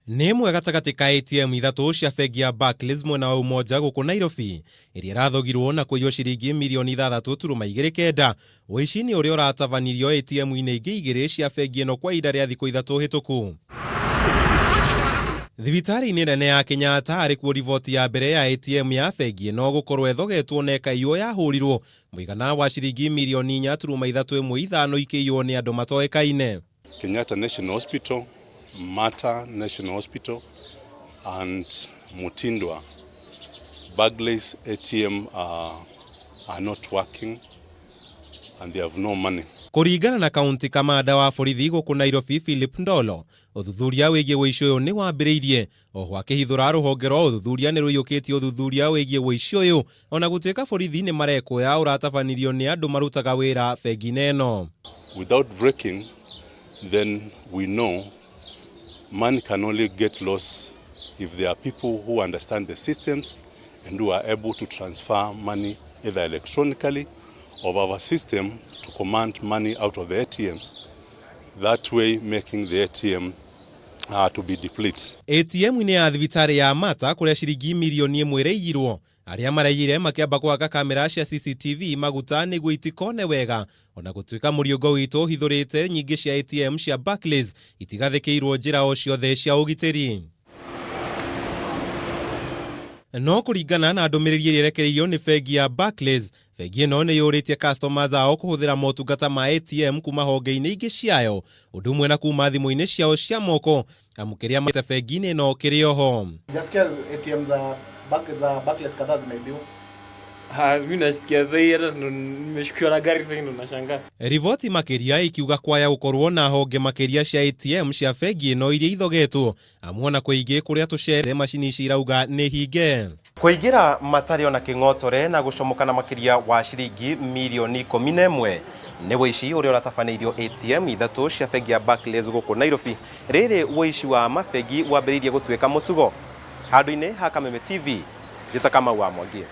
Nĩ ĩmwe gatagatĩ ka ATM ithatũ cia bengi ya Barclays mwena wa Umoja gũkũ Nairobi ĩrĩa ĩrathogirwo na kũiywo ciringi mirioni 6.29. Ũici-inĩ ũrĩa ũratabanirio ATM-inĩ ingĩ igĩrĩ cia bengi ĩno kwa ihinda rĩa thikũ ithatũ hĩtũku. Thibitarĩ-inĩ nene ya Kenyatta arĩ kuo riboti ya mbere ya ATM ya bengi ĩno gũkorwo ĩthogetwo na ĩkaiywo yahũrirwo mũigana wa ciringi mirioni 4.315 ikĩiywo nĩ andũ matoĩkaine. Kenyatta National Hospital, Mater National Hospital and Mutindwa. Barclays ATM are not working and they have no money. Kũringana na kaunti kamanda wa borithi gũkũ Nairobi Philip Ndolo, ũthuthuria wĩgiĩ ũici ũyũ nĩ wambĩrĩirie. Oho akĩhithũra rũhonge rwa ũthuthuria nĩ rũiyũkĩtie ũthuthuria wĩgiĩ ũici ũyũ ona gũtuĩka borithi nĩ marekũya ũratabanirio nĩ andũ marutaga wĩra bengi-inĩ ĩno. Without breaking, then we know money can only get lost if there are people who understand the systems and who are able to transfer money either electronically or our system to command money out of the ATMs, that way making the ATM to be depleted. ATM-inĩ ya thibitarĩ ya Mater kũrĩa ciringi mirioni 1 ĩraiyirwo, arĩa maraiyire makĩamba kũhaka kamera cia CCTV maguta nĩguo itikone wega ona gũtuĩka mũriũngo witũ ũhithũrĩte nyingĩ cia ATM cia Barclays itigathĩkĩirwo njĩra o ciothe cia ũgitĩri. No kũringana na ndũmĩrĩri ĩrĩa ĩrekereirio nĩ bengi ya Barclays, bengi ĩno nĩ yũrĩtie customers ao kũhũthĩra motungata ma ATM kuma honge-inĩ ingĩ ciayo ũndũ ũmwe na kuma thimũ-inĩ ciao cia moko amu kĩrĩa maite bengi-inĩ ĩno kĩrĩ oho. Sijasikia ATM za Barclays kadhaa zimeibiwa. Ha, mimi nasikia sahii hata ndo nimeshukiwa na gari sahii ndo nashangaa. Riboti makĩria ikiuga kwaya gũkorwo na honge makĩria cia ATM cia bengi ĩno iria ithogetwo amu ona kũingĩ kũrĩa tũcere macini ici irauga nĩ hinge. Kũingĩra Matarĩ ona Kĩng'otore na gũcomokana makĩria wa ciringi mirioni 11 nĩ ũici ũrĩa ũratabanĩirio ATM ithatũ cia bengi ya Barclays gũkũ Nairobi. Rĩrĩ ũici wa mabengi wambĩrĩirie gũtuĩka mũtugo. Handũ-inĩ ha Kameme TV, njĩta Kamau wa Mwangi.